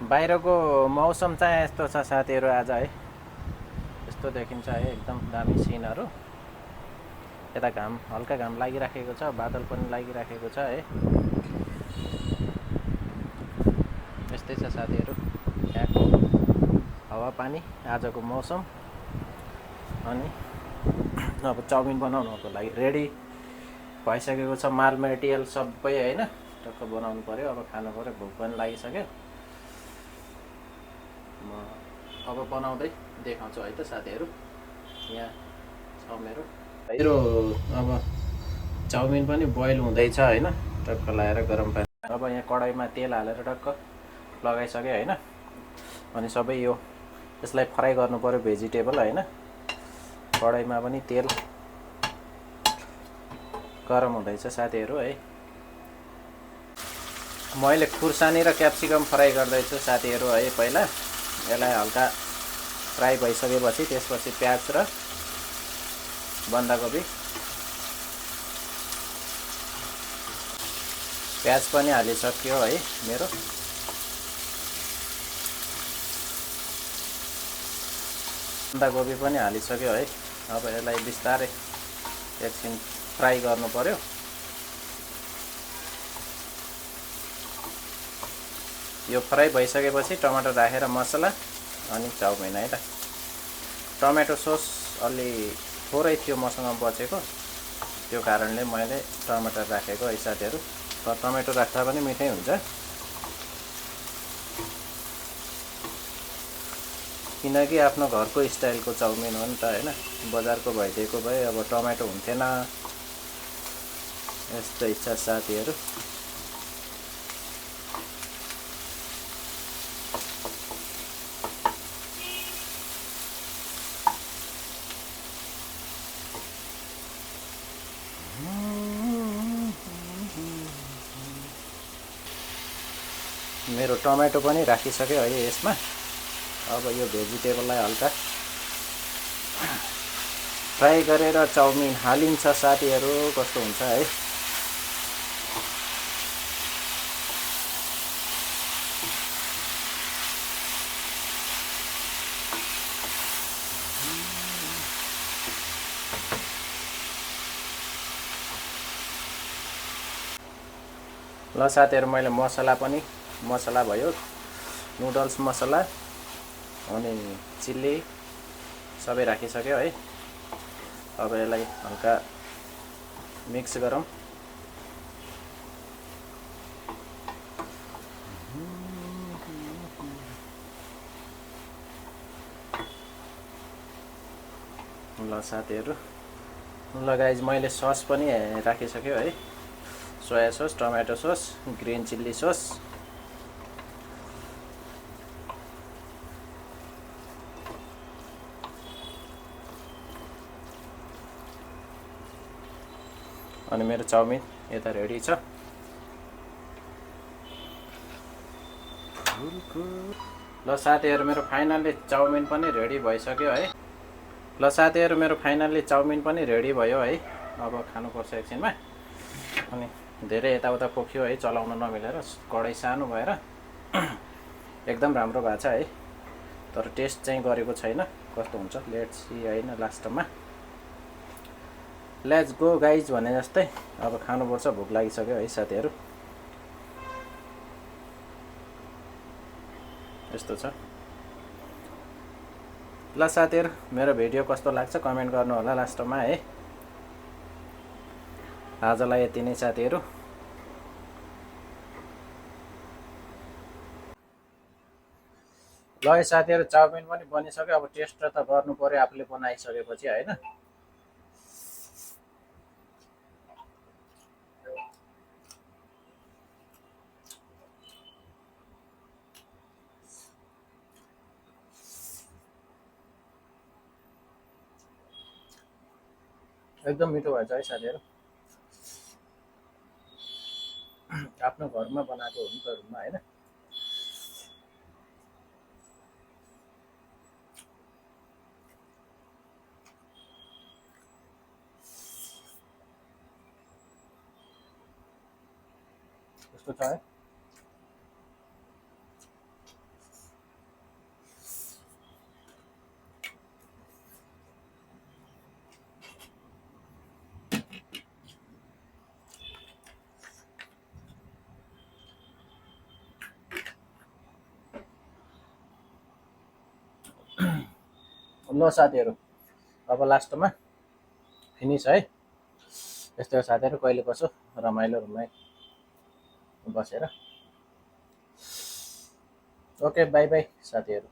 बाहिरको मौसम चाहिँ यस्तो छ साथीहरू आज है। यस्तो देखिन्छ है एकदम दामी सिनहरू। यता घाम हल्का घाम लागिराखेको छ, बादल पनि लागिराखेको छ है। यस्तै छ साथीहरू यहाँको हावापानी आजको मौसम। अनि अब चाउमिन बनाउनको लागि रेडी भइसकेको छ, माल मेटेरियल सबै होइन। टक्क बनाउनु पर्यो, अब खानु पर्यो, भोक पनि लागिसक्यो। म अब बनाउँदै देखाउँछु है त साथीहरू। यहाँ छ मेरो अब चाउमिन पनि बोइल हुँदैछ होइन। टक्क लगाएर गरम पानी, अब यहाँ कडाईमा तेल हालेर टक्क लगाइसकेँ होइन। अनि सबै यसलाई फ्राई गर्नु पर्यो भेजिटेबल होइन। कडाईमा पनि तेल गरम हुँदैछ साथीहरू है। मैले खुर्सानी र क्याप्सिकम फ्राई गर्दैछु साथीहरू है। पहिला यसलाई हल्का फ्राई भइसकेपछि त्यसपछि प्याज र बन्दाकोपी, प्याज पनि हालिसक्यो है मेरो। बन्दाकोपी पनि हालिसक्यो है। अब यसलाई बिस्तारै एकछिन फ्राई गर्नु पर्यो। यो फ्राई भइसकेपछि टमाटर राखेर मसला अनि चाउमिन है त। टमेटो सस अलि थोरै थियो मसँग बचेको, त्यो कारणले मैले टमाटर राखेको है साथीहरू। तर टमेटो राख्दा पनि मिठै हुन्छ, किनकि आफ्नो घरको स्टाइलको चाउमिन हो नि त होइन। बजारको भइदिएको भए अब टमेटो हुन्थेन। यस्तो इच्छा साथीहरू। मेरो टमेटो पनि राखिसक्यो है यसमा। अब यो भेजिटेबललाई हल्का फ्राई गरेर चाउमिन हालिन्छ साथीहरू। कस्तो हुन्छ है। ल साथीहरू, मैले मसला भयो, नुडल्स मसला अनि चिल्ली सबै राखिसक्यो है। अब यसलाई हल्का मिक्स गरौँ। ल साथीहरू, ल गाइज, मैले सस पनि राखिसक्यो है। Soya sauce, tomato sauce, green chilli sauce. अनि मेरो चाउमिन यता रेडी छ। ल साथीहरू, मेरो फाइनल्ली चाउमिन पनि रेडी भइसक्यो है। ल साथीहरू, मेरो फाइनल्ली चाउमिन पनि रेडी भयो है। अब खानुपर्छ एकछिनमा। अनि धेरै यताउता पोख्यो है चलाउन नमिलेर, कडाई सानो भएर। एकदम राम्रो भएको छ है, तर टेस्ट चाहिँ गरेको छैन। कस्तो हुन्छ लेट्स सी होइन लास्टमा। लेट्स गो गाइज भने जस्तै अब खानुपर्छ, भोक लागिसक्यो है साथीहरू। यस्तो छ। ल साथीहरू, मेरो भिडियो कस्तो लाग्छ कमेन्ट गर्नु होला लास्टमा है। आजलाई यति नै साथीहरू। ल साथीहरू, चाउमिन पनि बनिसक्यो। अब टेस्ट त गर्नु पर्यो आफूले बनाइसकेपछि होइन। एकदम मिठो भएछ है साथीहरू। आफ्नो घरमा बनाएको हो नि त रुममा होइन। कस्तो छ है। ल साथीहरू, अब लास्टमा फिनिस है। यस्तो हो साथीहरू, कहिले कसो रमाइलो रुममै बसेर। ओके, बाई बाई साथीहरू।